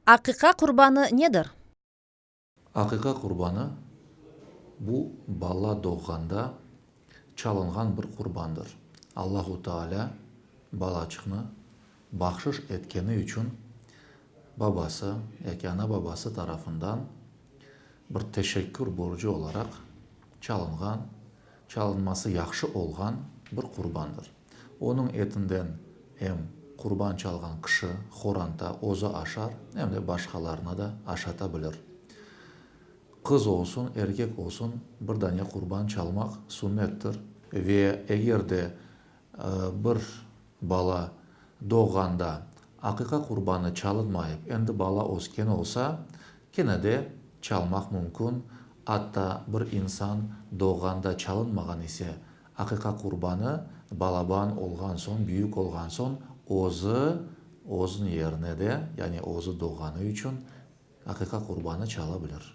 Aqiqa qurbanı nedir? Aqiqa qurbanı, bu bala doğğanda çalınğan bir qurbandır. Allahu Taalâ balaçıqnı bahşış etkeni içün babası yaki ana-babası tarafından bir teşekkür borcu olaraq çalınğan, çalınması yahşı olğan bir qurbandır. Onıñ etinden em qurban çalğan kişi, horanta, özü aşar, em de başqalarına da aşata bilir. Qız olsun, erkek olsun, bir dane qurban çalmaq sünnettir. Ve eger de bir bala doğğanda aqiqa qurbanı çalınmayıp, endi bala ösken olsa, kene de çalmaq mümkün. Atta bir insan doğğanda çalınmağan ise, Aqiqa qurbanı balaban olğan soñ, büyük olğan soñ, özü, özüñ yerine de, yani özü doğğanı içün, aqiqa qurbanı çala bilir.